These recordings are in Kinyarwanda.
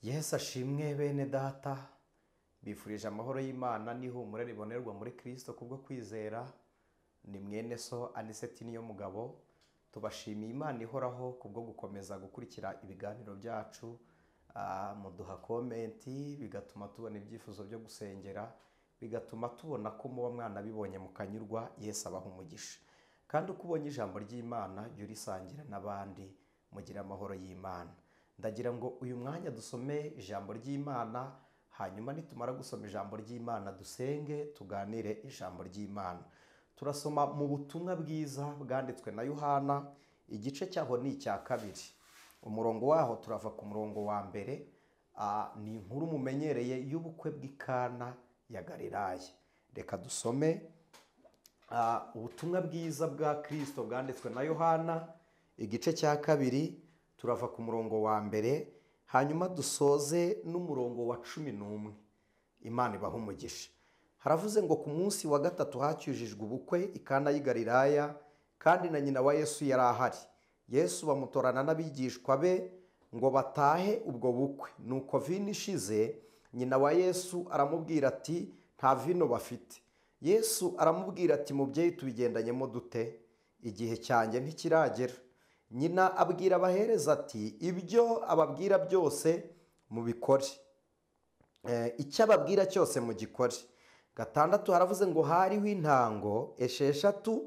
Yesu ashimwe bene data, bifurije amahoro y'Imana n'ihumure ribonerwa muri Kristo kubwo kwizera. Ni mwene so Aniseti niyo mugabo. Tubashimiye Imana ihoraho kubwo gukomeza gukurikira ibiganiro byacu, muduha comment bigatuma tubona ibyifuzo byo gusengera, bigatuma tubona ko muba mwana bibonye mukanyurwa. Yesu abaha umugisha. Kandi uko ubonye ijambo ry'Imana jya urisangira n'abandi, mugira amahoro y'Imana. Ndagira ngo uyu mwanya dusome ijambo ry'Imana, hanyuma nitumara gusoma ijambo ry'Imana dusenge tuganire ijambo ry'Imana. Turasoma mu butumwa bwiza bwanditswe na Yohana, igice cyaho ni icya kabiri, umurongo waho turava ku murongo wa mbere. Ni inkuru mumenyereye y'ubukwe bw'Ikana ya Galilaya. Reka dusome ubutumwa bwiza bwa Kristo bwanditswe na Yohana, igice cya kabiri, turava ku murongo wa mbere, hanyuma dusoze n'umurongo wa 11. Imana ibahe umugisha. Haravuze ngo ku munsi wa gatatu hacyujijwe ubukwe i Kana y'i Galilaya, kandi na nyina wa Yesu yari ahari. Yesu bamutorana n'abigishwa be ngo batahe ubwo bukwe. Nuko vino ishize, nyina wa Yesu aramubwira ati nta vino bafite. Yesu aramubwira ati mubyeyi tubigendanyemo dute? Igihe cyanjye ntikiragera. Nyina abwira abahereza ati ibyo ababwira byose mubikore, icyo ababwira cyose mugikore. Gatandatu haravuze ngo hariho intango 6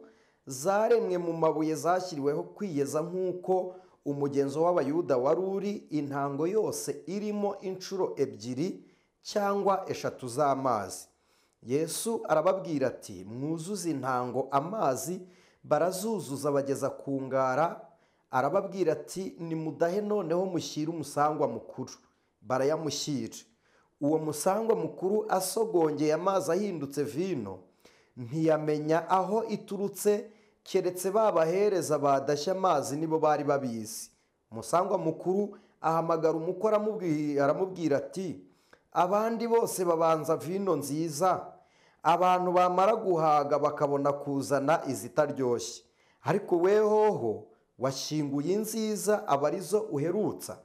zaremwe mu mabuye zashyiriweho kwiyeza nk'uko umugenzo w'Abayuda wari uri, intango yose irimo inshuro 2 cyangwa 3 z'amazi. Yesu arababwira ati mwuzuze intango amazi. Barazuzuza bageza ku ngara. Arababwira ati nimudahe noneho mushyire umusangwa mukuru. Barayamushyira. Uwo musangwa mukuru asogongeye amazi ahindutse vino, ntiyamenya aho iturutse, keretse babahereza badashya amazi nibo bari babizi. Umusangwa mukuru ahamagara umukwe aramubwira ati abandi bose babanza vino nziza, abantu bamara guhaga bakabona kuzana izitaryoshye, ariko wehoho washyinguye inziza aba arizo uherutsa.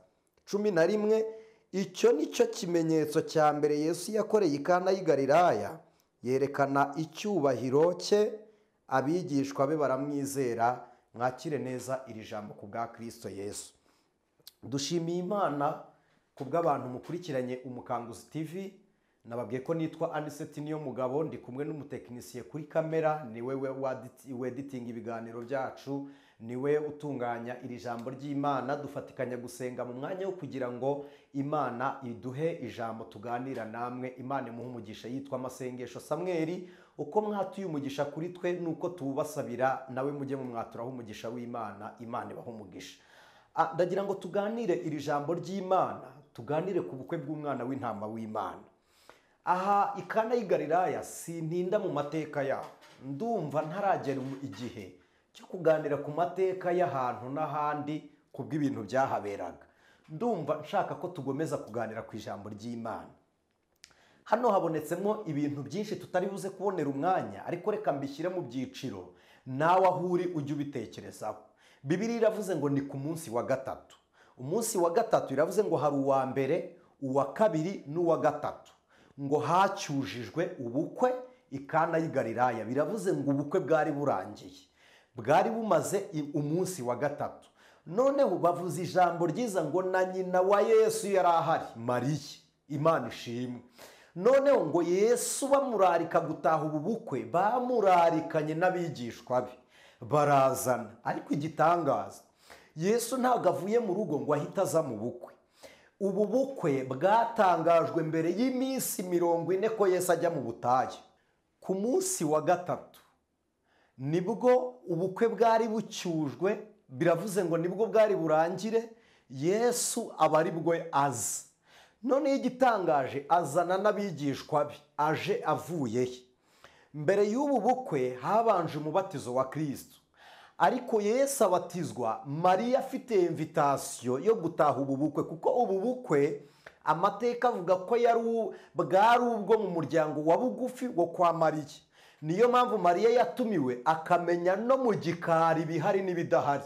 11 Icyo nicyo kimenyetso cya mbere Yesu yakoreye i Kana y'i Galilaya, yerekana icyubahiro cye, abigishwa be baramwizera. Mwakire neza iri jambo ku bwa Kristo Yesu. Dushimiye Imana ku bw'abantu mukurikiranye Umukanguzi TV. Nababwiye ko nitwa Aniseti niyo mugabo, ndi kumwe n'umutekinisiye kuri kamera, ni wewe wediting ibiganiro byacu, niwe utunganya iri jambo ry'Imana. Dufatikanya gusenga mu mwanya wo kugira ngo Imana iduhe ijambo tuganira namwe. Imana imuhe umugisha. Yitwa Amasengesho Samweli. Uko mwatuye umugisha kuri twe nuko tuwubasabira, nawe mujye mu mwaturaho umugisha w'Imana. Imana ibahe umugisha. Ndagira ngo tuganire iri jambo ry'Imana, tuganire ku bukwe bw'umwana w'intama w'Imana. Aha i Kana y'i Galilaya sintinda mu mateka yaho, ndumva ntaragera igihe cyo kuganira ku mateka y'ahantu n'ahandi kubw'ibintu byahaberaga. Ndumva nshaka ko tugomeza kuganira ku ijambo ry'Imana. Hano habonetsemo ibintu byinshi tutari buze kubonera umwanya, ariko reka mbishyire mu byiciro nawe aho uri ujye ubitekerezaho. Bibiliya iravuze ngo ni ku munsi wa gatatu. Umunsi wa gatatu iravuze ngo hari uwa mbere, uwa kabiri n'uwa gatatu, ngo hacyujijwe ubukwe i Kana y'i Galilaya. Biravuze ngo ubukwe bwari burangiye, bwari bumaze umunsi wa gatatu. Noneho bavuze ijambo ryiza ngo na nyina wa Yesu yari ahari, Mariya. Imana ishimwe. Noneho ngo Yesu bamurarika gutaha ubu bukwe, bamurarikanye n'abigishwa be barazana. Ariko igitangaza, Yesu ntabwo avuye mu rugo ngo ahite aza mu bukwe. Ubu bukwe bwatangajwe mbere y'iminsi 40 ko Yesu ajya mu butayu. Ku munsi wa gatatu nibwo ubukwe bwari bucyujwe, biravuze ngo nibwo bwari burangire, Yesu aba ari bwo aza. None igitangaje, azana n'abigishwa be, aje avuye he? Mbere y'ubu bukwe habanje umubatizo wa Kristo, ariko Yesu abatizwa Mariya afite invitation yo gutaha ubu bukwe, kuko ubu bukwe amateka avuga ko yari bwari ubwo mu muryango wa bugufi wo kwa Mariya. Niyo mpamvu Mariya yatumiwe akamenya no mu gikari bihari n'ibidahari.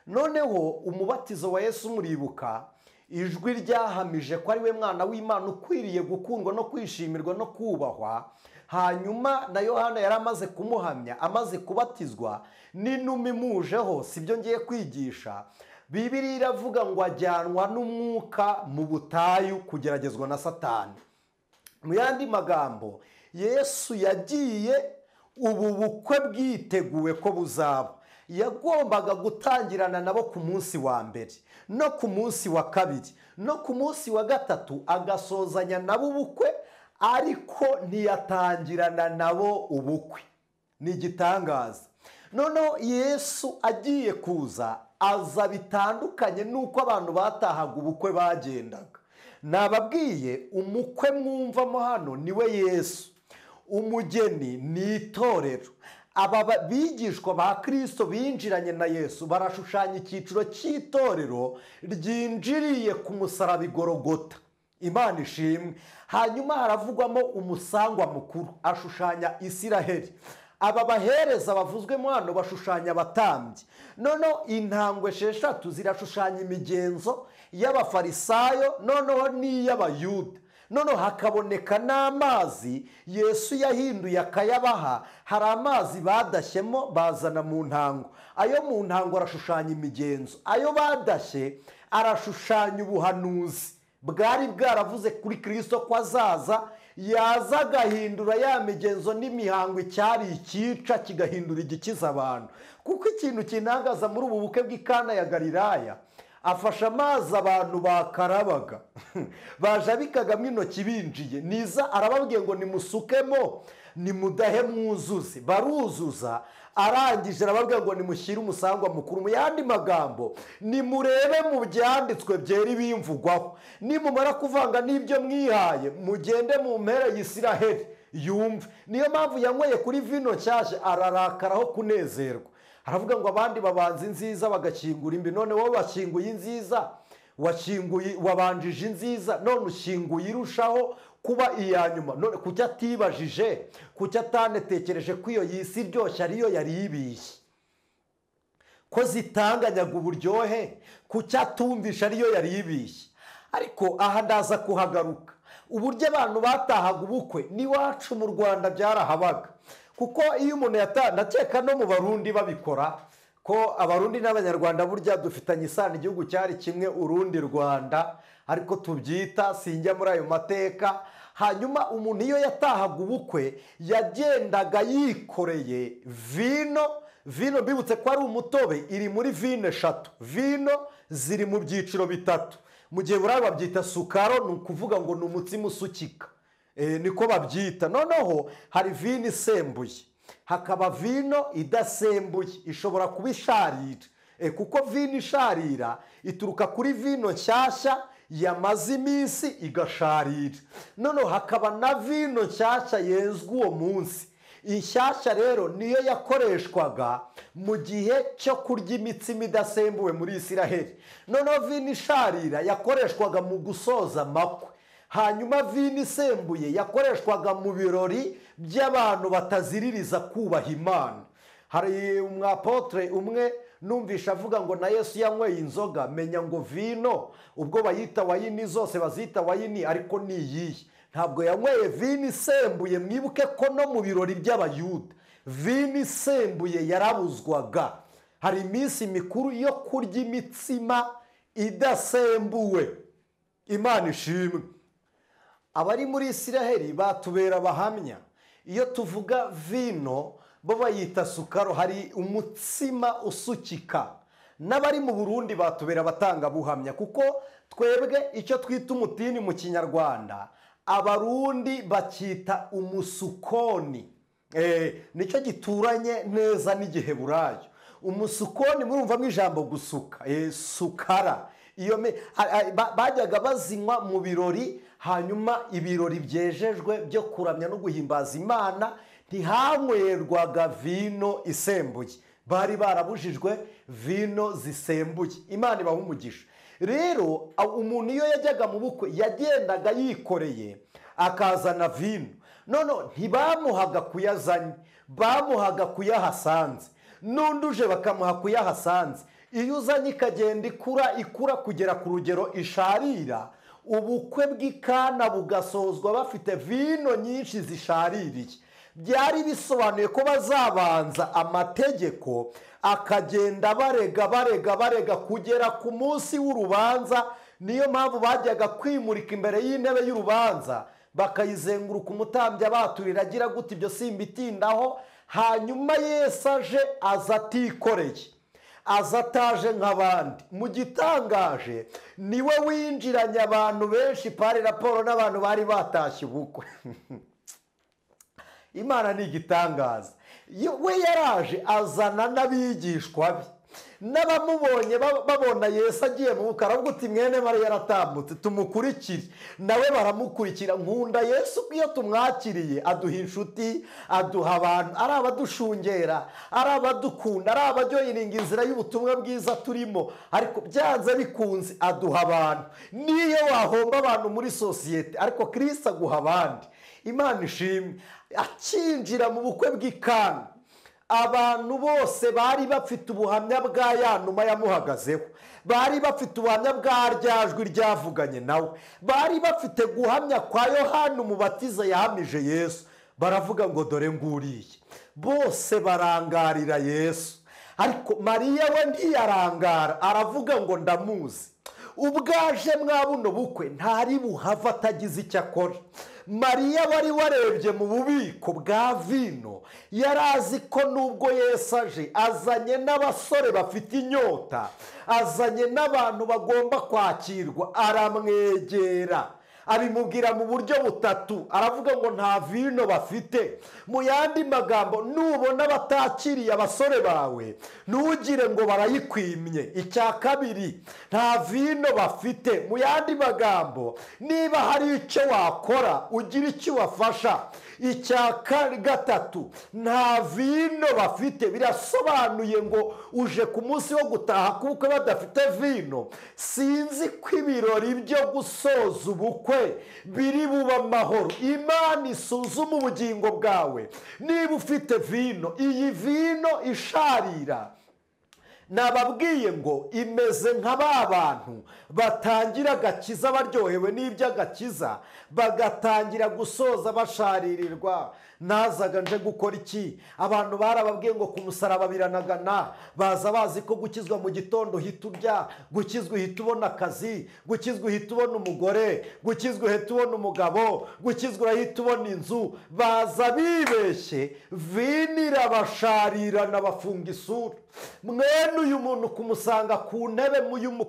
Noneho umubatizo wa Yesu muribuka, Ijwi ryahamije ko ari we mwana w'Imana ukwiriye gukundwa no kwishimirwa no kubahwa. Hanyuma na Yohana yari amaze kumuhamya, amaze kubatizwa n'inuma imujeho, sibyo ngiye kwigisha. Bibiliya iravuga ngo ajyanwa n'umwuka mu butayu kugeragezwa na Satani. Mu yandi magambo, Yesu yagiye ubu bukwe bwiteguwe ko buzaba. Yagombaga gutangirana nabo ku munsi wa mbere no ku munsi wa kabiri no ku munsi wa gatatu, agasozanya nabo ubukwe, ariko ntiyatangirana nabo ubukwe. Ni igitangaza. Noneho Yesu agiye kuza, aza bitandukanye n'uko abantu batahaga ubukwe bagendaga. Nababwiye umukwe mwumvamo hano niwe Yesu, umugeni ni itorero. Aba bigishwa ba Kristo binjiranye na Yesu barashushanya icyiciro cy'itorero ryinjiriye ku musaraba i Golgotha. Imana ishimwe. Hanyuma haravugwamo umusangwa mukuru, ashushanya Isiraheli. Aba bahereza bavuzwemo hano bashushanya abatambyi. Noneho intangwe 6 zirashushanya imigenzo y'abafarisayo, noneho n'iy'abayuda. Noneho hakaboneka n'amazi Yesu yahinduye akayabaha. Hari amazi badashyemo bazana mu ntango. Ayo mu ntango arashushanya imigenzo, ayo badashye arashushanya ubuhanuzi bwari bwaravuze kuri Kristo ko azaza, yaza agahindura ya migenzo n'imihango icyari ikica kigahindura igikiza abantu. Kuko ikintu kinangaza muri ubu bukwe bw'i Kana ya Galilaya, afasha amazi abantu bakarabaga bajabikagamo intoki binjiye, niza arababwiye ngo nimusukemo, nimudahe mwuzuze. Baruzuza. Arangije arababwira ngo nimushyire umusangwa mukuru. Mu yandi magambo, nimurebe mu byanditswe byera ibimvugwaho, nimumara kuvanga n'ibyo mwihaye mugende mu mpera y'Isiraheli yumve. Niyo mpamvu yanyweye kuri vino nshyashya ararakaraho kunezerwa. Aravuga ngo abandi babanza inziza bagakingura imbi, none wowe washyinguye inziza, washyinguye, wabanjije inziza, none ushyinguye irushaho kuba iya nyuma. None kuki atibajije, kuki atanetekereje ko iyo yisi iryoshye ariyo yari ibishye, ko zitanganyaga uburyohe, kuki atumvisha ariyo yari ibishye? Ariko aha ndaza kuhagaruka. Uburyo abantu batahaga ubukwe n'iwacu mu Rwanda byarahabaga. Kuko iyo umuntu ndakeka no mu Barundi babikora, ko Abarundi n'Abanyarwanda burya dufitanye isano, igihugu cyari kimwe Urundi Rwanda, ariko tubyita, sinjya muri ayo mateka. Hanyuma umuntu iyo yatahaga ubukwe yagendaga yikoreye vino. Vino mbibutse ko ari umutobe, iri muri vino 3. Vino ziri mu byiciro 3. Mu gihe burayi babyita sukaro, ni ukuvuga ngo ni umutsima usukika, niko babyita. Noneho hari vino isembuye, hakaba vino idasembuye, ishobora kuba isharira. Kuko vino isharira ituruka kuri vino nshyashya yamaze iminsi igasharira. Noneho hakaba na vino nshyashya yenzwe uwo munsi. Inshyashya rero niyo yakoreshwaga mu gihe cyo kurya imitsima idasembuwe muri Isiraheli. Noneho vino isharira yakoreshwaga mu gusoza amakwe. Hanyuma vino isembuye yakoreshwaga mu birori by'abantu bataziririza kubaha Imana. Hari umwapotre umwe numvisha avuga ngo na Yesu yanyweye inzoga, menya ngo vino ubwo bayita wayini zose bazita wayini, ariko ni iyihe? Ntabwo yanyweye vino isembuye. Mwibuke ko no mu birori by'abayuda vino isembuye yarabuzwaga. Hari iminsi mikuru yo kurya imitsima idasembuwe. Imana ishimwe. Abari muri Isiraheli batubera abahamya. Iyo tuvuga vino bo bayita sukaro, hari umutsima usukika. N'abari mu Burundi batubera abatangabuhamya, kuko twebwe icyo twita umutini mu Kinyarwanda, Abarundi bakita umusukoni. Nicyo gituranye neza n'igiheburayo. Umusukoni murumva mu ijambo gusuka, sukara. Iyo bajyaga bazinywa mu birori, hanyuma ibirori byejejwe byo kuramya no guhimbaza Imana, ntihanywerwaga vino isembuye. Bari barabujijwe vino zisembuye. Imana ibaha umugisha. Rero umuntu iyo yajyaga mu bukwe yagendaga yikoreye akazana vino. None ntibamuhaga kuyazanye, bamuhaga kuyahasanze. N'undi uje bakamuha kuyahasanze. Iyo uzanye ikagenda ikura ikura kugera ku rugero isharira, ubukwe bw'Ikana bugasozwa bafite vino nyinshi zishaririye. Byari bisobanuye ko bazabanza amategeko akagenda barega barega barega kugera ku munsi w'urubanza. Niyo mpamvu bajyaga kwimurika imbere y'intebe y'urubanza, bakayizenguruka, umutambyi abaturira agira gute, ibyo simbitindaho. Hanyuma Yesu aje, aza atikoreye, aza ataje nk'abandi. Mu gitangaje, niwe winjiranye abantu benshi par rapport n'abantu bari batashye ubukwe. Imana ni igitangaza. We yaraje azana n'abigishwa be, n'abamubonye babona Yesu agiye mu bukwe, aravuga uti: "Mwene Mariya yaratambutse, tumukurikire." Nawe baramukurikira. Nkunda Yesu, iyo tumwakiriye aduha inshuti, aduha abantu, ari abadushungera, ari abadukunda, ari abajoyininga inzira y'ubutumwa bwiza turimo, ariko byanze bikunze aduha abantu. Niyo wahomba abantu muri sosiyete, ariko Kirisito aguha abandi. Imana ishimwe. Akinjira mu bukwe bw'Ikana, abantu bose bari bafite ubuhamya bwa ya numa yamuhagazeho, bari bafite ubuhamya bwa rya jwi ryavuganye nawe, bari bafite guhamya kwa Yohani Umubatiza yahamije Yesu. Baravuga ngo: "Dore nguriye." Bose barangarira Yesu, ariko Mariya we ntiyarangara, aravuga ngo: "Ndamuzi, ubwaje mwa buno bukwe ntari buhava atagize icyo akora." Mariya wari warebye mu bubiko bwa vino, yari azi ko nubwo Yesu aje azanye n'abasore bafite inyota, azanye n'abantu bagomba kwakirwa. Aramwegera, abimubwira mu buryo butatu. Aravuga ngo nta vino bafite. Mu yandi magambo, nubona batakiriye abasore bawe, ntugire ngo barayikwimye. Icya kabiri, nta vino bafite. Mu yandi magambo, niba hari icyo wakora, ugira icyo ubafasha. Icya gatatu, nta vino bafite. Birasobanuye ngo uje ku munsi wo gutaha kuko badafite vino, sinzi ko ibirori byo gusoza ubukwe biri buba amahoro. Imana isuzuma ubugingo bwawe niba ufite vino. Iyi vino isharira, nababwiye ngo imeze nka ba bantu batangira agakiza baryohewe n'iby'agakiza, bagatangira gusoza basharirirwa. Nazaga nje gukora iki? Abantu barababwiye ngo ku musaraba biranagana. Baza bazi ko gukizwa mu gitondo uhita urya, gukizwa uhita ubona akazi, gukizwa uhita ubona umugore, gukizwa uhita ubona umugabo, gukizwa urahita ubona inzu. Baza bibeshye, vino irabasharirana, bafunga isura. Mwene uyu muntu kumusanga ku ntebe,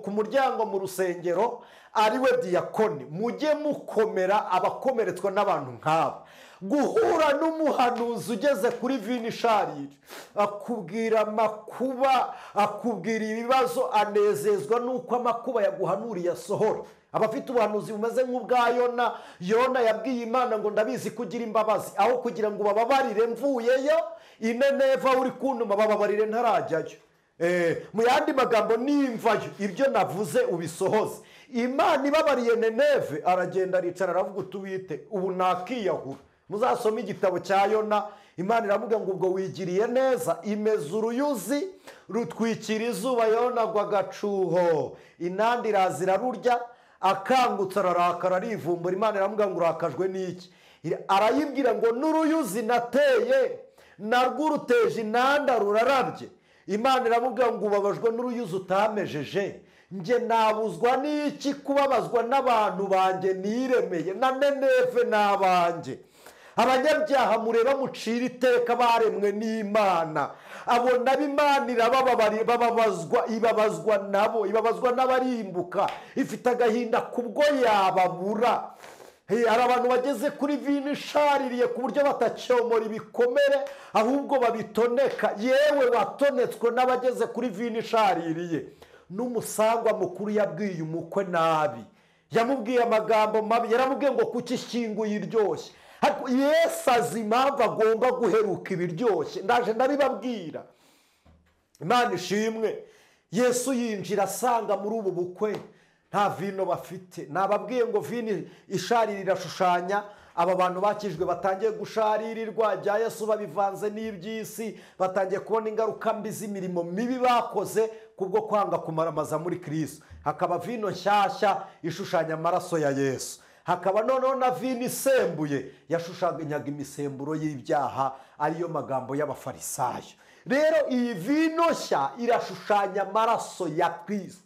ku muryango mu rusengero, ariwe diyakoni, mujye mukomera abakomeretswa n'abantu nk'aba. Guhura n'umuhanuzi ugeze kuri vino isharira, akubwira amakuba, akubwira ibibazo, anezezwa n'uko amakuba yaguhanuriye asohora. Abafite ubuhanuzi bumeze nk'ubwa Yona. Yona yabwiye Imana ngo: "Ndabizi ko ugira imbabazi, aho kugira ngo ubababarire mvuyeyo, Ineneva uri kuntuma bababarire ntarajyayo. Mu yandi magambo, nimvayo ibyo navuze ubisohoze." Imana ibabariye Neneve, aragenda aricara, aravuga utubite ubu nakiyahura. Muzasome igitabo cya Yona. Imana iravuga ngo: "Ubwo wigiriye neza." Imeza uruyuzi, rutwikira izuba, Yona agwa agacuho, inandi iraza irarurya. Akangutse ararakara, arivumbura. Imana iravuga ngo: "Urakajwe n'iki?" Arayibwira ngo: "N'uruyuzi nateye narwo uruteje inanda, rurarabye." Imana iramubwira ngo: "Ubabajwe n'uruyuzi utamejeje, njye nabuzwa n'iki kubabazwa n'abantu banjye niremeye? Na Neneve n'abanjye." Abanyabyaha mureba mucira iteka baremwe n'Imana. Abo nabo Imana irababazwa, ibabazwa nabo, ibabazwa n'abarimbuka, ifite agahinda kubwo yababura. Hari abantu bageze kuri vino ishaririye ku buryo batacyomora ibikomere, ahubwo babitoneka. Yewe, watonetswe n'abageze kuri vino ishaririye. N'umusangwa mukuru yabwiye umukwe nabi, yamubwiye amagambo mabi, yaramubwiye ngo: "Kuki ishyinguye iryoshye?" Yesu azi impamvu agomba guheruka ibiryoshye, ndaje ndabibabwira. Imana ishimwe. Yesu yinjira asanga muri ubu bukwe Nta vino bafite. Nababwiye ngo vino isharira irashushanya aba bantu bakijwe batangiye gusharirirwa bya Yesu babivanze n'iby'isi, batangiye kubona ingaruka mbi z'imirimo mibi bakoze kubwo kwanga kumaramaza muri Kristo. Hakaba vino nshyashya ishushanya amaraso ya Yesu, hakaba noneho na vino isembuye yashushanyaga imisemburo y'ibyaha, ariyo magambo y'abafarisayo. Rero iyi vino nshya irashushanya amaraso ya Kristo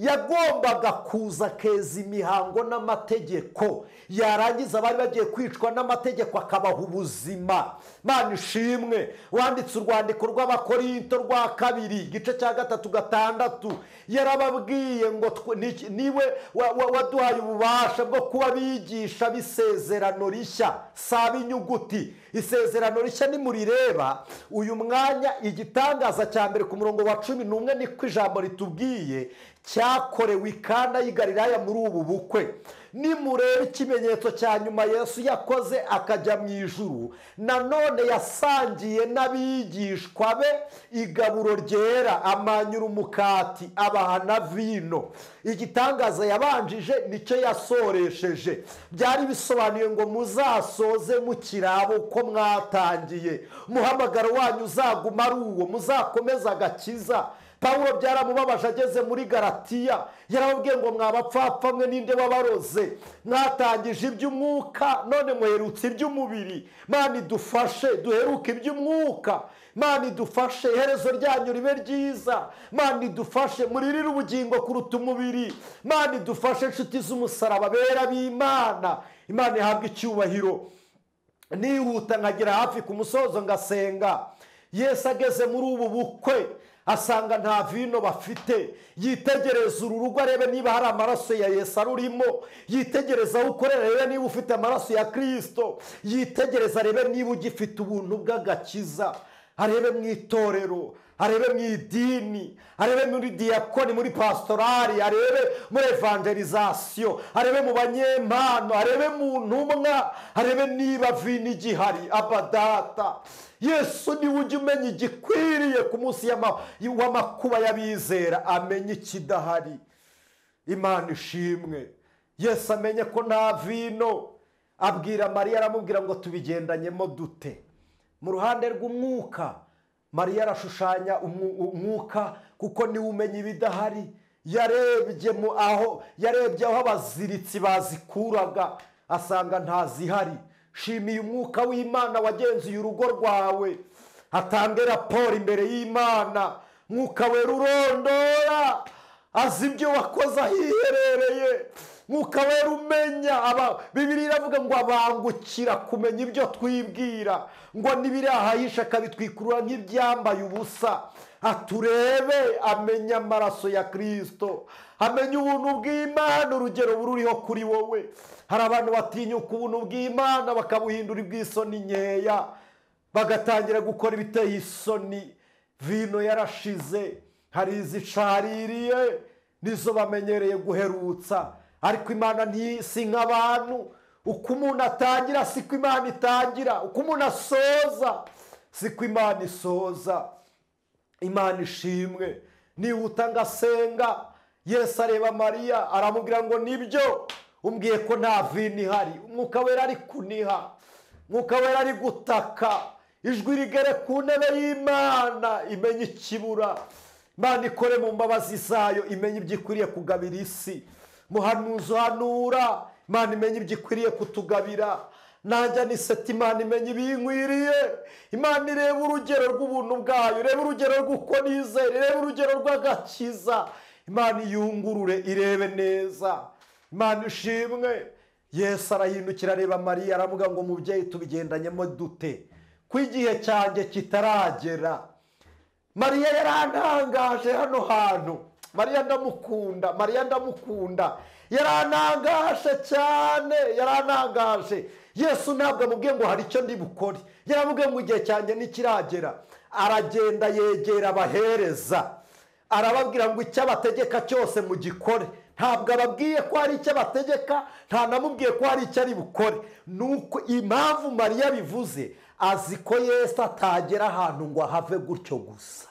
yagombaga kuza keza imihango n'amategeko, yarangiza abari bagiye kwicwa n'amategeko akabaha ubuzima. Mana ishimwe. Wanditse urwandiko rw'Abakorinto rwa 2 igice cya 3:6 yarababwiye ngo niwe waduhaye ububasha bwo kuba bigisha b'isezerano rishya, saba inyuguti. Isezerano rishya nimurireba uyu mwanya, igitangaza cya mbere ku murongo wa 11 niko ijambo ritubwiye cyakorewe i Kana y'i Galilaya muri ubu bukwe. Nimureba ikimenyetso cya nyuma Yesu yakoze akajya mu ijuru, nanone yasangiye n'abigishwa be igaburo ryera, amanyura umukati abaha na vino. Igitangaza yabanjije nicyo yasoresheje. Byari bisobanuye ngo muzasoze mukirabo uko mwatangiye, umuhamagaro wanyu uzaguma ari uwo, muzakomeza agakiza. Pawulo byaramubabaje ageze muri Galatiya, yarababwiye ngo mwabapfapfa mwe ninde wabaroze, mwatangije iby'umwuka none muherutse iby'umubiri. Mana idufashe duheruke iby'umwuka, Mana idufashe iherezo ryanyu ribe ryiza, Mana idufashe muririre ubugingo kuruta umubiri, Mana idufashe inshuti z'umusaraba bera b'Imana. Imana ihabwe icyubahiro. Nihuta nkagera hafi ku musozo ngasenga. Yesu ageze muri ubu bukwe asanga nta vino bafite, yitegereza uru rugo arebe niba hari amaraso ya Yesu arurimo, yitegereza aho ukorera arebe niba ufite amaraso ya Kristo, yitegereza arebe niba ugifite ubuntu bw'agakiza, arebe mu itorero, arebe mu idini, arebe muri diyakoni, muri pastorali, arebe muri evangelizasiyo, arebe mu banyempano, arebe mu ntumwa, arebe niba vino igihari. Abadata, Yesu niwe ujya umenya igikwiriye ku munsi w'amakuba y'abizera, amenye ikidahari. Imana ishimwe. Yesu amenye ko nta vino, abwira Mariya, aramubwira ngo tubigendanyemo dute? Mu ruhande rw'umwuka Mariya arashushanya umwuka kuko niwe umenya ibidahari. Yarebye aho abaziritsi bazikuraga asanga ntazihari. Shimiye umwuka w'Imana wagenzuye urugo rwawe, atange raporo imbere y'Imana. Mwuka wera urondora, azi ibyo wakoze ahiherereye. Mwuka wera umenya. Bibiliya iravuga ngo abangukira kumenya ibyo twibwira, ngo n'ibiri ahahisha akabitwikurura nk'ibyambaye ubusa. Aturebe amenye amaraso ya Kristo, amenye ubuntu bw'Imana, urugero bururiho kuri wowe. Hari abantu batinyuka ubuntu bw'Imana bakabuhindura ubw'isoni nkeya, bagatangira gukora ibiteye isoni. Vino yarashize, hari izishaririye nizo bamenyereye guherutsa. Ariko Imana ntisi nk'abantu. Uko umuntu atangira siko Imana itangira, uko umuntu asoza siko Imana isoza. Imana ishimwe. Nihuta ngasenga. Yesu areba Mariya aramubwira ngo nibyo umbwiye ko nta vino ihari. Umwuka wera ari kuniha, umwuka wera ari gutaka, ijwi rigere ku ntebe y'Imana imenye ikibura. Imana ikore mu mbabazi zayo, imenye ibyo ikwiriye kugabira isi. Muhanuzi uhanura, Imana imenye ibyo ikwiriye kutugabira. Nanjye Aniseti, Imana imenye ibinkwiriye. Imana ireba urugero rw'ubuntu bwayo, irebe urugero rw'uko nizera, irebe urugero rw'agakiza. Imana iyungurure irebe neza. Imana ishimwe. Yesu arahindukira areba Mariya aravuga ngo mubyeyi tubigendanyemo dute ko igihe cyanjye kitaragera? Mariya yarantangaje hano hantu. Mariya ndamukunda, Mariya ndamukunda, yarantangaje cyane, yarantangaje. Yesu ntabwo amubwiye ngo hari icyo ndi bukore, yaramubwiye ngo igihe cyanjye ntikiragera. Aragenda yegera abahereza, arababwira ngo icyo abategeka cyose mugikore. Ntabwo ababwiye ko hari icyo abategeka, nta namubwiye ko hari icyo ari bukore. Nuko impamvu Mariya bivuze, azi ko Yesu atagera ahantu ngo ahave gutyo gusa.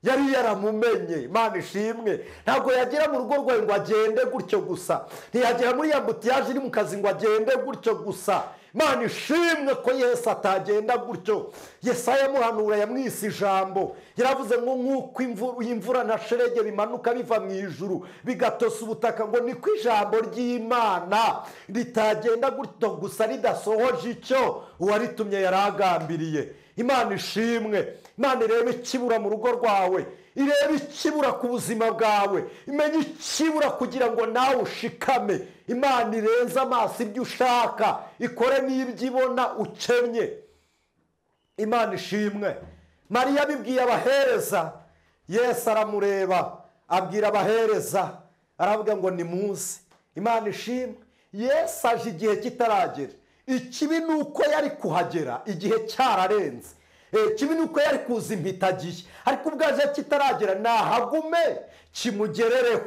Yari yaramumenye. Imana ishimwe. Ntabwo yagera mu rugo rwawe ngo agende gutyo gusa, ntiyagera muri ya mbutiyaje iri mu kazi ngo agende gutyo gusa. Imana ishimwe ko Yesu atagenda gutyo. Yesaya muhanura yamwise ijambo, yaravuze ngo nk'uko imvura na sherege bimanuka biva mu ijuru bigatosa ubutaka, ngo niko ijambo ry'Imana ritagenda gutyo gusa ridasohoje icyo uwaritumye yaragambiriye. Imana ishimwe. Imana irebe ikibura mu rugo rwawe, irebe ikibura ku buzima bwawe, imenye ikibura kugira ngo nawe ushikame. Imana irenze amaso ibyo ushaka, ikore n'ibyo ibona ukennye. Imana ishimwe. Mariya abibwiye abahereza, Yesu aramureba abwira abahereza, aravuga ngo nimuze. Imana ishimwe. Yesu aje igihe kitaragera. Ikibi ni uko yari kuhagera igihe cyararenze. Ikibi ni uko yari kuza impitagiye, ariko ubwo aje kitaragera nahagume kimugerereho,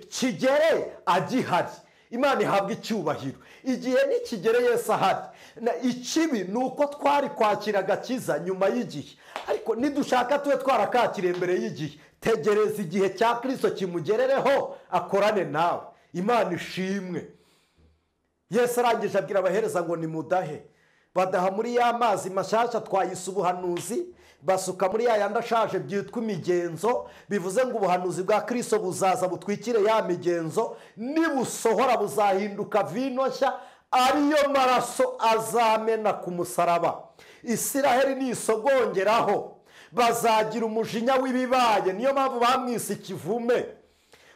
kigere agihari. Imana ihabwa icyubahiro. Igihe nikigere Yesu ahari. Ikibi ni uko twari kwakira agakiza nyuma y'igihe, ariko nidushaka tube twarakakiriye mbere y'igihe. Tegereza igihe cya Kristo kimugerereho akorane nawe. Imana ishimwe. Yesu arangije abwira abahereza ngo nimudahe. Badaha muri ya mazi mashyashya twayise ubuhanuzi, basuka muri ya yandi ashaje byitwa imigenzo. Bivuze ngo ubuhanuzi bwa Kristo buzaza butwikire ya migenzo, nibusohora buzahinduka vino nshya, ariyo maraso azamena ku musaraba. Isiraheli nisogongeraho bazagira umujinya w'ibibaye. Niyo mpamvu bamwise ikivume.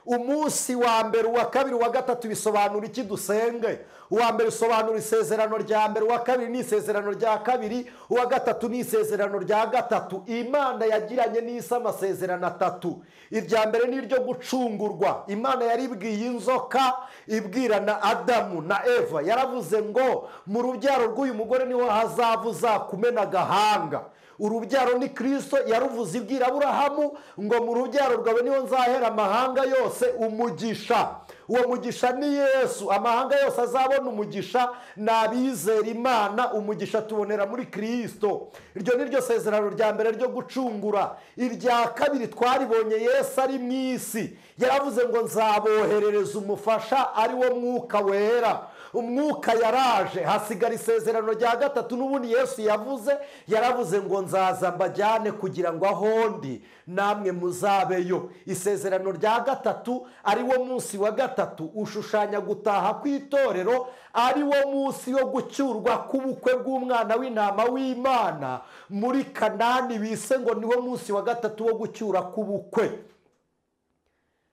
Umunsi wa mbere, uwa kabiri, uwa gatatu bisobanura iki? Dusenge. Uwa mbere usobanura isezerano rya mbere, uwa kabiri ni isezerano rya kabiri, uwa gatatu ni isezerano rya gatatu. Imana yagiranye n'isi amasezerano atatu. Irya mbere ni iryo gucungurwa. Imana yaribwiye inzoka ibwira na Adamu na Eva, yaravuze ngo mu rubyaro rw'uyu mugore niho hazava uzakumena agahanga. Urubyaro ni Kristo. Yaruvuze ibwira Aburahamu ngo mu rubyaro rwawe niho nzahera amahanga yose umugisha. Uwo mugisha ni Yesu. Amahanga yose azabona umugisha n'abizera Imana. Umugisha tubonera muri Kristo. Iryo ni ryo sezerano rya mbere ryo gucungura. Irya kabiri twaribonye Yesu ari mu isi, yaravuze ngo nzaboherereza umufasha ari wo Mwuka Wera. Umwuka yaraje. Hasigara isezerano rya gatatu n'ubundi Yesu yavuze, yaravuze ngo nzaza mbajyane kugira ngo ahondi namwe muzabeyo. Isezerano rya gatatu ari wo munsi wa gatatu ushushanya gutaha kw'itorero, ari wo munsi wo gucyurwa k'ubukwe bw'umwana w'intama w'Imana muri Kanani, bise ngo niwo munsi wa gatatu wo gucyura k'ubukwe.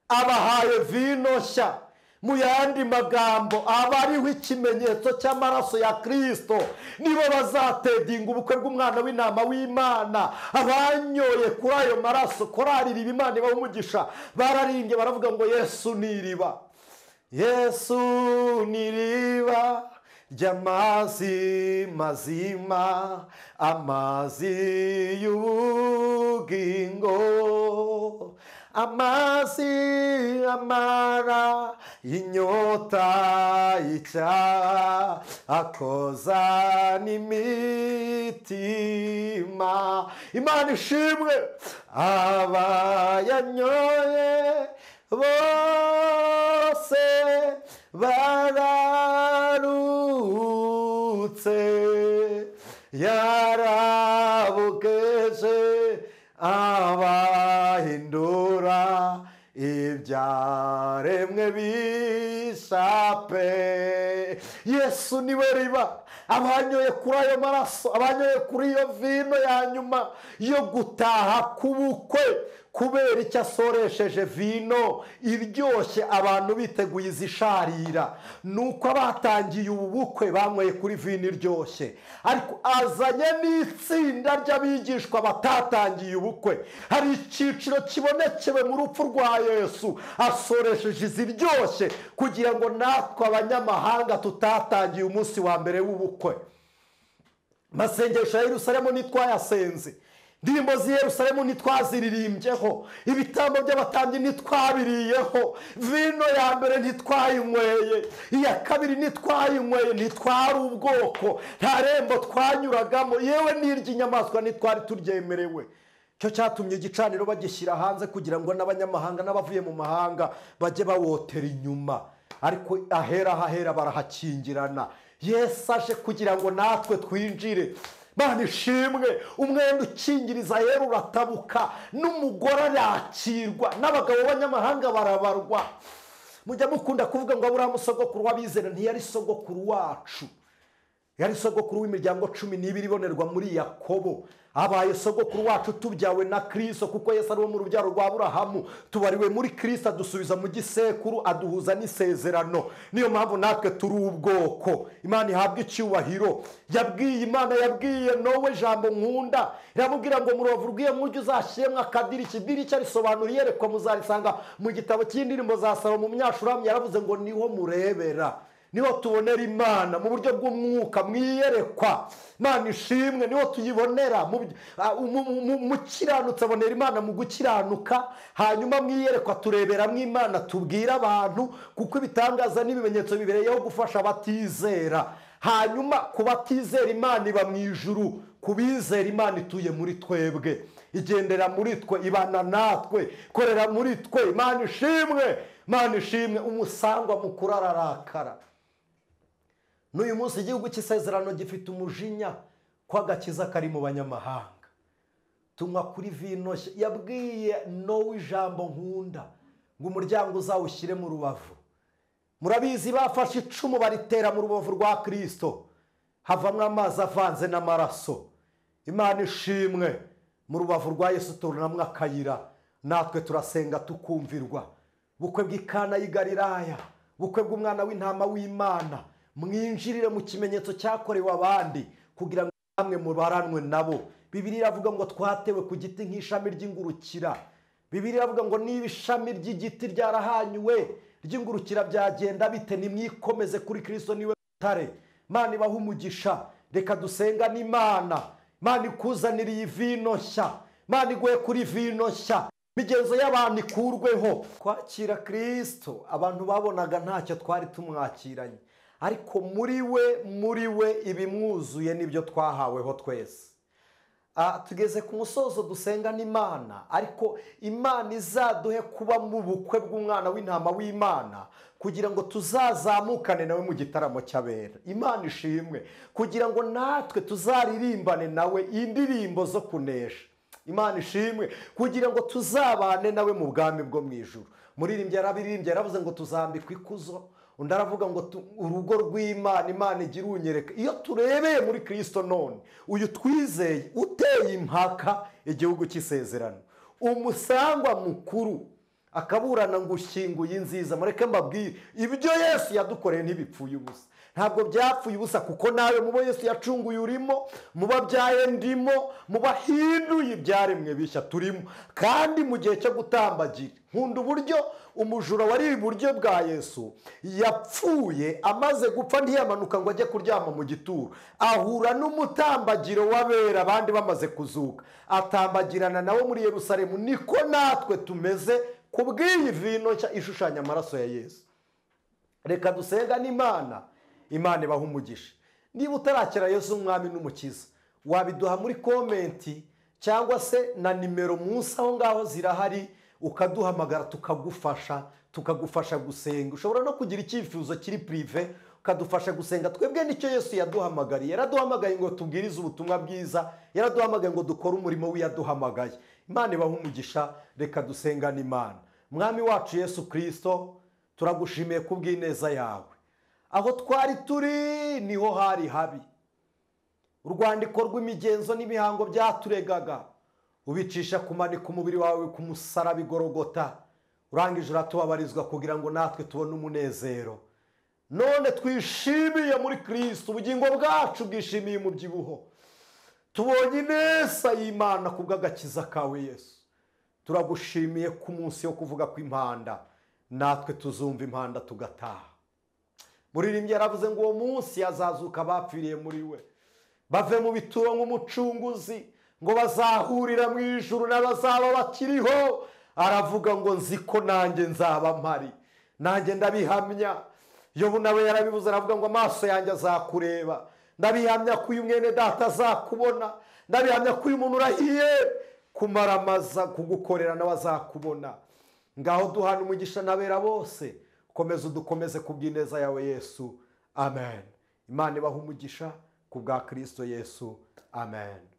Abahaye vino nshya. Mu yandi magambo, abariho ikimenyetso cy'amaraso ya Kristo nibo bazatedinga ubukwe bw'umwana w'intama w'Imana. Abanyoye kuri ayo maraso, korari iriba, Imana ibaha umugisha, bararimbye baravuga ngo Yesu ni iriba, Yesu ni iriba ry'amazi mazima, amazi y'ubugingo, amazi amara inyota icyaha akoza n'imitima. Imana ishimwe. Abayanyoye bose bararutse, yarabukeje abahindura ibyaremwe bishape. Yesu niwe riba. Abanyoye kuri ayo maraso, abanyoye kuri iyo vino ya nyuma yo gutaha k'ubukwe, kubera icyo asoresheje vino iryoshye abantu biteguye izisharira, nuko abatangiye ubu bukwe banyweye kuri vino iryoshye. Ariko azanye n'itsinda ry'abigishwa batatangiye ubukwe. Hari icyiciro kibonekewe mu rupfu rwa Yesu, asoresheje iziryoshye kugira ngo natwe abanyamahanga tutatangiye umunsi wa mbere w'ubukwe. Amasengesho ya Yerusalemu ntitwayasenze, indirimbo z'i Yerusalemu ntitwaziririmbyeho, ibitambo by'abatambyi ntitwabiriyeho, vino ya mbere ntitwayinyweye, iya kabiri ntitwayinyweye, ntitwari ubwoko, nta rembo twanyuragamo, yewe n'iry'inyamaswa ntitwari turyemerewe. Cyo cyatumye igicaniro bagishyira hanze kugira ngo n'abanyamahanga n'abavuye mu mahanga bajye bawotera inyuma, ariko ahera hahera barahakingirana. Yesu aje kugira ngo natwe twinjire. Mana ishimwe, umwenda ukingiriza ahera uratabuka, n'umugore arakirwa, n'abagabo b'abanyamahanga barabarwa. Mujya mukunda kuvuga ngo Aburahamu sogokuru w'abizera, ntiyari sogokuru wacu, yari sogokuru w'imiryango 12 ibonerwa muri Yakobo. Abaye sogokuru wacu tubyawe na Kristo, kuko Yesu ari wo mu rubyaro rwa Aburahamu. Tubariwe muri Kristo, adusubiza mu gisekuru, aduhuza n'isezerano. Niyo mpamvu natwe turi ubwoko. Imana ihabwa icyubahiro. Yabwiye Imana, yabwiye Nowe ijambo nkunda, iramubwira ngo mu rubavu rw'iyo mujyi uzashyiremo akadirishya. Idirishya risobanura iyerekwa, muzarisanga mu gitabo cy'indirimbo za Salomo Umunyashuramu. Yaravuze ngo niho murebera, niho tubonera Imana mu buryo bw'umwuka, mwiyerekwa. Imana ishimwe, niho tuyibonera. Mukiranutse abonera Imana mu gukiranuka, hanyuma mwiyerekwa tureberamo Imana, tubwira abantu, kuko ibitangaza n'ibimenyetso bibereyeho gufasha abatizera. Hanyuma ku batizera Imana iba mu ijuru, ku bizera Imana ituye muri twebwe, igendera muri twe, ibana natwe, korera muri twe. Imana ishimwe, Imana ishimwe. Umusangwa mukuru ararakara. N'uyu munsi igihugu cy'isezerano gifite umujinya ko agakiza kari mu banyamahanga. Tunywa kuri vino. Yabwiye Nowe ijambo nkunda ngo umuryango uzawushyire mu rubavu. Murabizi, bafashe icumu baritera mu rubavu rwa Kristo, havamwo amazi avanze n'amaraso. Imana ishimwe, mu rubavu rwa Yesu turunamwo akayira, natwe turasenga tukumvirwa. Bukwe bw'Ikana y'i Galilaya, bukwe bw'umwana w'intama w'Imana, mwinjirire mu kimenyetso cyakorewe abandi kugira ngo namwe mubaranwe nabo. Bibiliya iravuga ngo twatewe ku giti nk'ishami ry'ingurukira. Bibiliya iravuga ngo niba ishami ry'igiti ryarahanyuwe ry'ingurukira byagenda bite? Nimwikomeze kuri Kristo, niwe rutare. Imana ibahe umugisha. Reka dusenga n'Imana. Imana ikuzanira iyi vino nshya, Imana iguhe kuri vino nshya, imigenzo y'abantu ikurweho. Kwakira Kristo, abantu babonaga ntacyo twari tumwakiranye, ariko muri we ibimwuzuye nibyo twahaweho twese. Tugeze ku musozo dusenga n'Imana, ariko Imana izaduhe kuba mu bukwe bw'umwana w'intama w'Imana, kugira ngo tuzazamukane nawe mu gitaramo cy'abera. Imana ishimwe, kugira ngo natwe tuzaririmbane nawe indirimbo zo kunesha. Imana ishimwe, kugira ngo tuzabane nawe mu bwami bwo mu ijuru. Muririmbyi yarabirimbye, yaravuze ngo tuzambikwa ikuzo. Undi aravuga ngo urugo rw'Imana, Imana igira unyereka. Iyo turebeye muri Kristo none, uyu twizeye uteye impaka igihugu cy'isezerano, umusangwa mukuru akaburana ngo ushyinguye inziza. Mureke mbabwire, ibyo Yesu yadukoreye ntibipfuye ubusa. Ntabwo byapfuye ubusa, kuko nawe mubo Yesu yacunguye urimo, muba byaye ndimo, mubahinduye ibyaremwe bishya turimo. Kandi mu gihe cyo gutambagira, nkunda uburyo umujura wari iburyo bwa Yesu yapfuye, amaze gupfa ntiyamanuka ngo ajye kuryama mu gituro, ahura n'umutambagiro w'abera abandi bamaze kuzuka, atambagirana nawe muri Yerusalemu. Niko natwe tumeze kubw'iyi vino nshya ishushanya amaraso ya Yesu. Reka dusenga n'Imana. Imana ibahe umugisha. Niba utarakira Yesu umwami n'umukiza, wabiduha muri komenti cyangwa se na nimero munsi aho ngaho zirahari, ukaduhamagara tukagufasha, tukagufasha gusenga. Ushobora no kugira icyifuzo kiri prive ukadufasha gusenga. Twebwe nicyo Yesu yaduhamagariye. Yaraduhamagaye ngo tubwirize ubutumwa bwiza, yaraduhamagaye ngo dukore umurimo w'iyaduhamagaye. Imana ibahe umugisha. Reka dusengane Imana. Mwami wacu Yesu Kristo, turagushimiye kubw'ineza yawe. Aho twari turi niho hari habi. Urwandiko rw'imigenzo n'imihango byaturegaga, ubicisha kumanika umubiri wawe ku musaraba i Golgotha, urangije uratubabarizwa kugira ngo natwe tubone umunezero. None twishimiye muri Kristo, ubugingo bwacu bwishimiye umubyibuho. Tubonye ineza y'Imana kubw'agakiza kawe Yesu. Turagushimiye ku munsi wo kuvuga kw'impanda, natwe tuzumva impanda tugataha. Muririmbyi yaravuze ngo uwo munsi azazuka abapfiriye muri we, bave mu bituro nk'umucunguzi, ngo bazahurira mu ijuru n'abazaba bakiriho. Aravuga ngo nzi ko nanjye nzaba mpari, nanjye ndabihamya. Yobu nawe yarabivuze, aravuga ngo amaso yanjye azakureba, ndabihamya ko uyu mwene data azakubona, ndabihamya ko uyu muntu urahiye. Kumaramaza kugukorera nawe azakubona. Ngaho duhana umugisha n'abera bose, komeza udukomeze ku bw'ineza yawe Yesu. Amen. Imana ibahe umugisha ku bwa Kristo Yesu. Amen.